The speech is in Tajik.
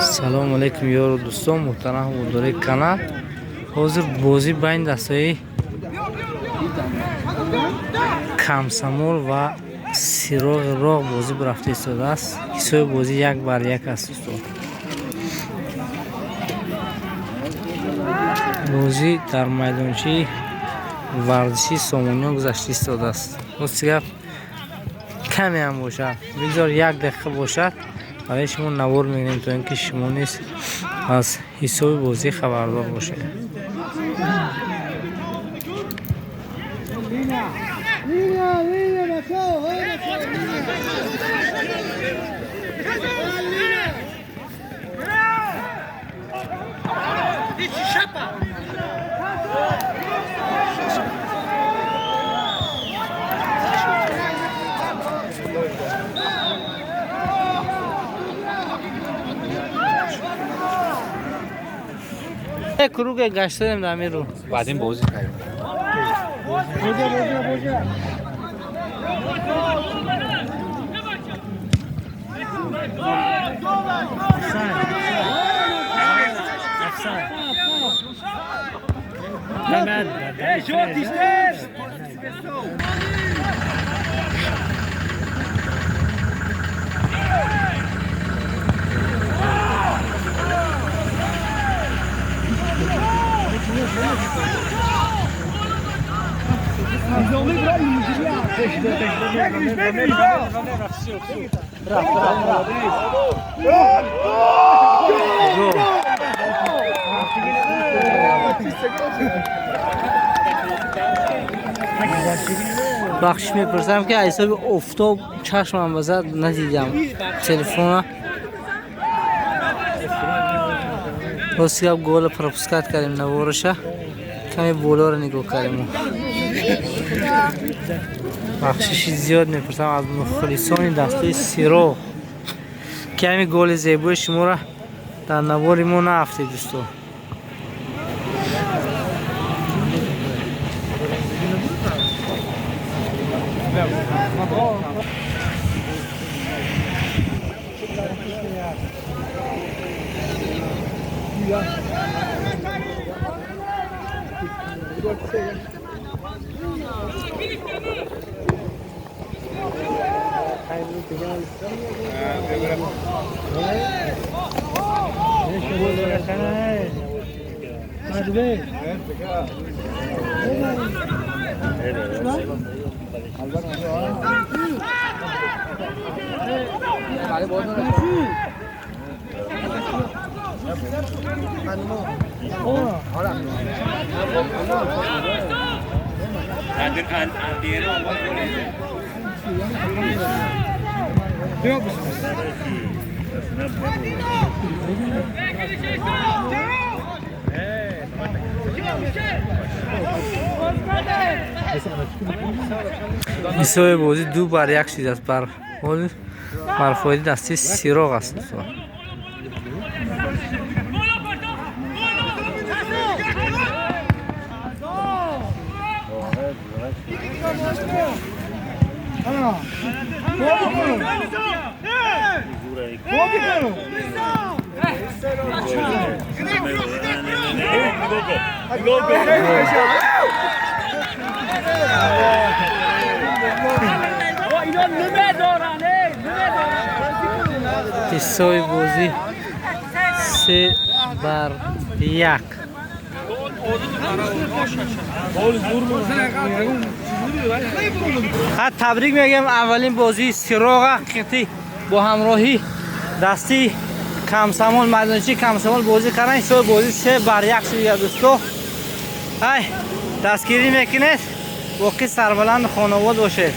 Салому алейкум, ёру дӯстон, муҳтарам ҳаводори канал. Ҳозир бозӣ байни дастаи Камсамол ва Сироғи Роғ бозӣ рафта истодааст. Ҳисоби бозӣ 1-1 аст, дӯстон. Бозӣ дар майдончаи варзишии Сомониён гузашта истодааст. Рости гап, каме ҳам бошад, бигзор як дақиқа бошад, барои шумо навор мегирем, то ин ки шумо низ аз ҳисоби бозӣ хабардор бошед. Круге гаштадем дар амиру. Баъдин бозӣ кардем. Бахшиш мепурсам, ки аз ҳисоби офтоб чашмам базад, надидам телефона. Рости гап, гола пропускать кардем, навораша каме болоро нигоҳ кардем. Бахшиши зиёд мепурсам аз мухлисони дастаи Сироғ, ки ҳамин голи зебои шуморо дар навори мо наафтед, дӯстон. Ҳисоби бозӣ 2-1 шудааст, бар ҳол бар фоидаи дастаи Сироғ аст, дӯстон. Ҳисоби бозӣ 3-1. Табрик мегӯям, аввалин бозии Сироға ҳақиқатӣ бо ҳамроҳӣ дастии Камсамол, майдончаи Камсамол бозӣ кардан. Ҳисоби бозӣ 3-1 шуда, дӯсто. Ай, дастгирӣ мекунед, боқӣ сарбаланду хонавод бошед.